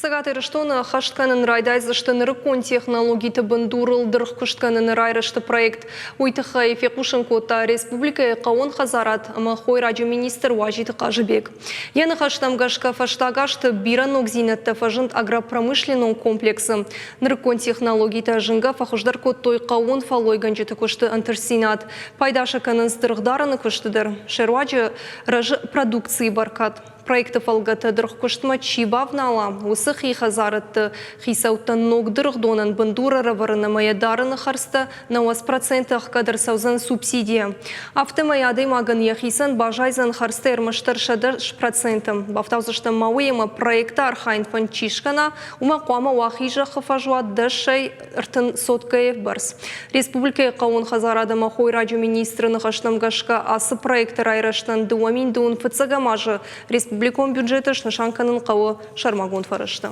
Цӕгат Ирыстоны ӕххӕст кӕнын райдайдзысты нырыккон технологиты бындурыл дыргъкуыстгӕныны райрӕзты проект. Уый тыххӕй фехъусын кодта республикӕйы хъӕууон хӕдзарад ӕмӕ хойраджы министр Уазиты Хъазыбег. Йӕ ныхӕстӕм гӕсгӕ, фӕстаг азты бирӕ ногдзинӕдтӕ фӕзынд агропромышленнон комплексы. Нырыккон технологитӕ зынгӕ фӕхуыздӕр кодтой хъӕууон фӕллойгӕнджыты куысты ӕнтыстдзинад. Пайда сӕ кӕнынц дыргъдарыны куысты дӕр. Сӕ руаджы рӕзы продукцийы бӕркад. Проекты фӕлгӕты дыргъкуыстмӕ чи бавнала, уыцы хи хӕдзарадты хицӕуттӕн ног дыргъдонӕн бындур ӕрӕвӕрын ӕмӕ йӕ дарыны хӕрдзтӕ 90% ӕхгӕд ӕрцӕудзӕн субсидийӕ. Афтӕмӕй адӕймагӕн йӕхицӕн баззайдзӕн хӕрдзтӕ ӕрмӕстдӕр 100%. Бафтаудзыстӕм ма уый, ӕмӕ проекты архайын фӕнд чи скӕна, уымӕ хъуамӕ уа хи зӕххы фӕзуат дӕсӕй 30 соткӕйы бӕрц. Республикӕйы хъӕууон хӕдзарад ӕмӕ хойраджы министры ныхӕстӕм гӕсгӕ ацы проекты райрӕзтӕн 2000 фыццӕгӕм азы республикон бюджеты снысан кӕнын хъӕуы сӕрмагонд фӕрӕзтӕ.